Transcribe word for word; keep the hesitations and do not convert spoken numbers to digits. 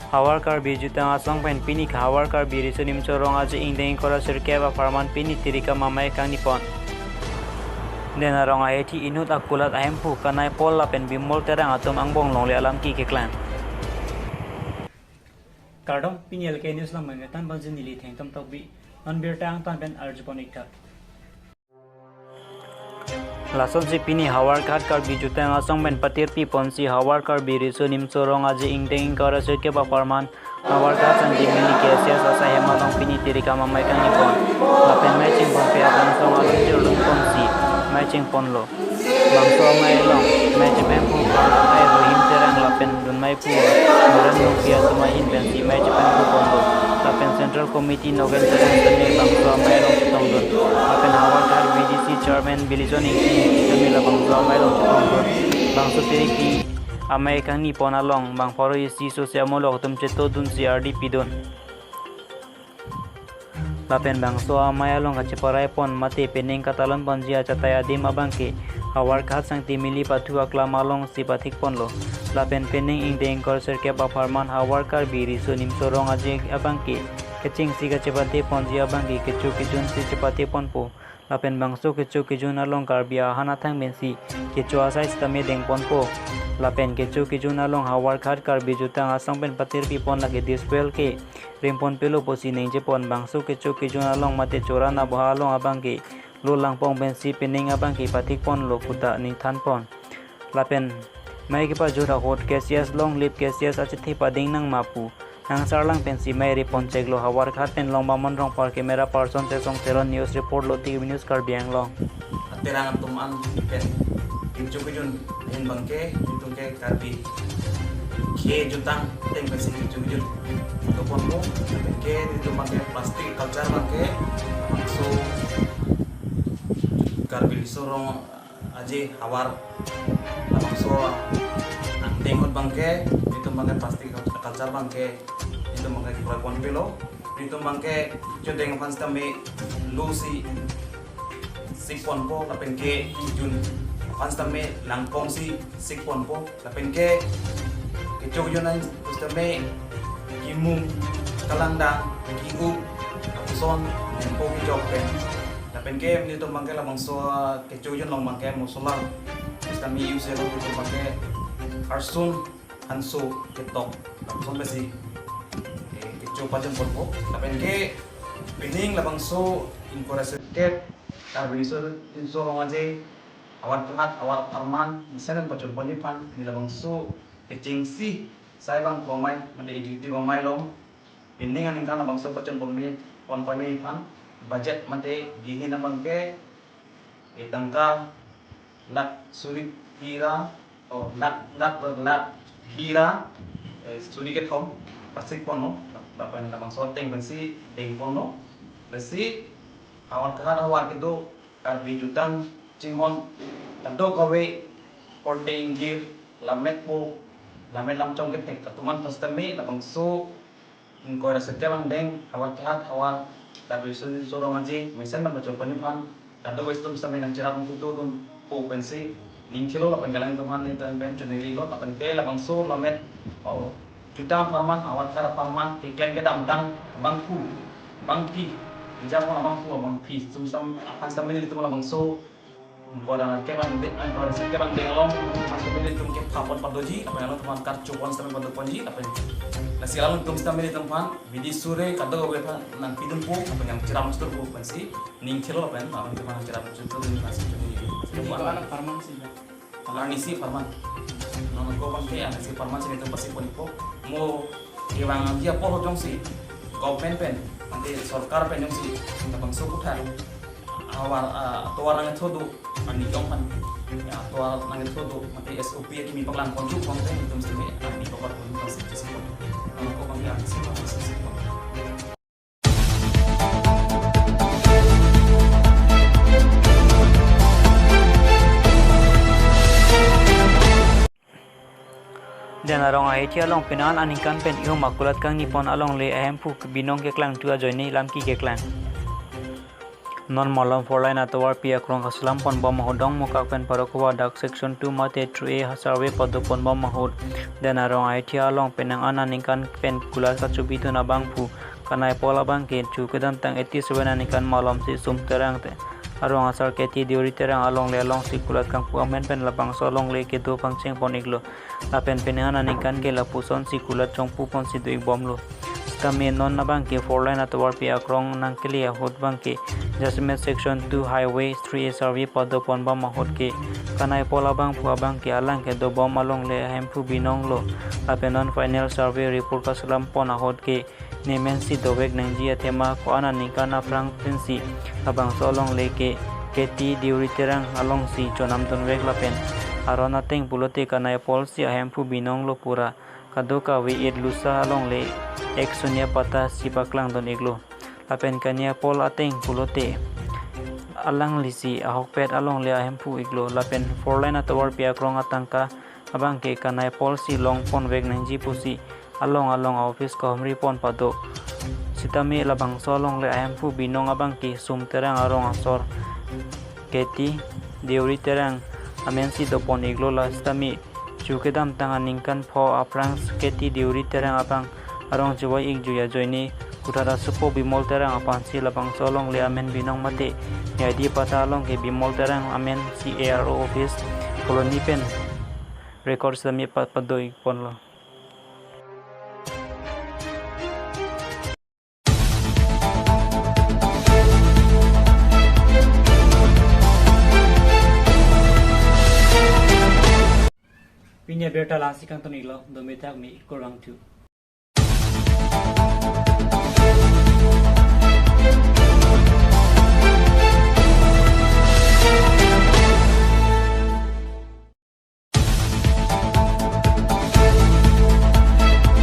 Havar Karbi Jutang Asong pen pini Havar Karbi Riso Nimso Rong Aje ingdeng ingkoi ra sirkep apharman pini Tirikam amei kangni pon. Den arong ahethi inut akulat ahemphu Kanai Paul lapen Bimol Terang atum angbong longle alam keklang. Kardom, pini L K News along mengetan bangji neli Thengtom Tokbi, non birta angtan pen arjupon ik tha. Lasonsi pini Havarghat Karbi Jutang Asong pen patirpi ponsi Havar Karbi Riso Nimso Rong Aje ingdeng ingkoi ra sirkep apharman Havarghat Sangti Mili K S S asai hem along pini Tirikam amei kangni pon. Lapen mei chingponpe apangsong along jirlun ponsi mei chingponlo. Bangso amei along mei chepengphu pon lahai Rohim Terang lapen dunmei pu Noren Nungpi atum ahin pensi mei chepengphu ponlo. Lapen Central Committee Nogen Terang seme bangso amei along chetongdun. Lapen Havarghat V D C Chairman Bilison Ingti seme labangso amei along chetongdun. Bangso tirikpi amei kangni pon along bang pharo isi sosi amulok atum chetodunsi ardi pidun. Lapen bangso amei along kacheparai pon mate penang katalon ponji achatai adim abangke Havarghat Sangti Mili pathu aklam alongsi pathik ponlo. Lapen penang ingdeng ingkoi sirkep apharman Havar Karbi Riso Nimso Rong Aje abangke kechengsi kachepate ponji abangke kecho kejunsi chepate ponpo. Lapen bangso kecho kejun along Karbi ahan athang pensi kecho asai sitame deng ponpo. Lapen kecho kejun along Havarghat Karbi Jutang Asong pen patirpi pon lake diswell ke rim ponpelo pusi ningje pon. Bangso kecho kejun along mate choran aboha along abangke lo langpong pensi penang abangke pathik ponlo puta ningthan pon. Lapen mei kepajut ahut K C S longlip K C S achethe pading nangma pu nangsarlang pensi mei ri pon cheklo. Havarghat pen Longbamon Rongphar, camera person Sesong Teron, news report Loti News Karbi Anglong. Aterang atum an pen kecho kejun ahin abangke itum ke Karbi kejutang ateng pensi kecho kejun do ponpo. Pen ke itum abangke plastic culture abangke bangso Karbi Riso Rong Aje Havar labangso angdeng ahut abangke itum abangke plastic culture abangke itum abangke kekroi ponpelo. Itum abangke chodeng aphan sitame lo si sik ponpo, lapen ke kejun aphan sitame langpong si sik ponpo, lapen ke kecho kejun an sitame kimung, kalangdang, ki-up, apuson, nempo kejok pen. Lapen ke itum abangke labangso kecho kejun along abangke mosola sitame use lo, itum abangke arsun, hanso, ketok, lapuson pensi, eh, kecho pajun ponpo. Lapen ke penang labangso ingkoi ra sirkep Karbi Riso Nimso Rong Aje Havarghat, Havar apharman mesen pajun ponji aphan neli labangso kechengsi sai bang komai mate executive amei along penang aningkan labangso pajun ponji, pon ponji aphan budget mate bihin abangke, eh, tangka lakh suri hira, oh, lakh, lakh, lakh hira, eh, suri kethom pasik ponlo, lapen labangso ateng pensi deng ponlo. Lasi Havarghat havar kedo Karbi Jutang chinghon kadokave korte ingjir, lammet po, lammet lamchong kethek atum an pasitame labangso ingkoi ra sirkep angdeng Havarghat havar Karbi Riso Nimso Rong Aje mesen pajun ponji aphan kadokave atum sitame nangcherap nangkutodunpo pensi ningthilo, lapen kelang atum aphan ningthan pen chonelilo, lapen ke labangso lammet, oh, Jutang apharman, Havarghat apharman keklem kedamtang abangphu, abangpi, ingjapon abangphu, abangpi atum sitame aphan sitame nelitum labangso ingkoi ra kep angdeng, ingkoi ra sirkep angdeng along, aphan sitame nelitum kepha pon padoji, lapen alangtum aphan karcho pon sitame pado ponji, lapen lasi alangtum sitame nelitum aphan bidi suri kadokave aphan nangpidunpo, lapen nangcherap nangkutodunpo pensi ningthilo, lapen alangtum aphan nangcherap nangkutodun pensi chonelilo. Ini ko anak parman sih, Bang. Arnisi apharman. Non ko abangke arnisi apharman si nelitum pasik ponpo. Mo kevang dia apor jongsi government pen, mate sorkar pen jongsi labangso kutha havar, ah, atovar nangthodu, arni jong aphan, ya, atovar nangthodu, mate S O P akimi paklang ponju abangke itum sitame arni papat pon pensi chesik pon. Non ko abangke arnisi apharman si chesik pon. Den arong ahethi along penang aningkan pen ihum akulat kangni pon alongle ahemphu binong keklangthu ajoine lamki keklang. Non malom four lane atovarpi akrong kaselam ponbom ahut Dongmukak pen Parokova dak section two mate three A survey padopon bom ahut Den Arong Aithia along penang an aningkan pen kulat kachobidun abangphu Kanai Paul abangke chu kedamtang eighty seven aningkan malomsi Sum Terang te arong asar K T Deuri Terang alongle alongsi kulat kangpu amen pen labangso alongle kedo pangcheng pon-iklo. Lapen penang an aningkan ke lapusonsi kulat chongpu ponsi do-ik bomlo. Sitame non abangke four lane atovarpi akrong nangkele ahut abangke Jasemet section two highway three A survey padopon bom ahut ke Kanai Paul abangphu abangke alang kedo bom alongle ahemphu binonglo. Lapen non final survey report kaselam pon ahut ke nemensi dovek nangji athema ko-an aningkan aphrang pensi labangso alongle ke K T Deuri Terang alongsi chonam dunvek lapen aron ateng pulote Kanai Paul si ahemphu binonglo pura kadokave it lusa alongle ek sunya patta si paklangdun-iklo. Lapen Kanai Paul ateng pulote alanglisi ahokpet alongle ahemphu iklo. Lapen four lane atovarpi akrong atangka abangke Kanai Paul si long ponvek nangji pusi along along a-office kahumri pon pado. Sitame labangso alongle ahemphu binong abangke Sum Terang arong asor K T Deuri Terang amensi dopon-iklo. La sitame chu kedamtang aningkan pho aphrang K T Deuri Terang abang arong chevoi-ik juya ajoine kuthat asopo Bimol Terang aphansi labangso alongle amen binong mate Yaidi patta along ke Bimol Terang amensi A R O office colony pen record sitame pa- pado-ik ponlo. Pini abirta la-ansi kangton-iklo, dome thakme, kurvangthu.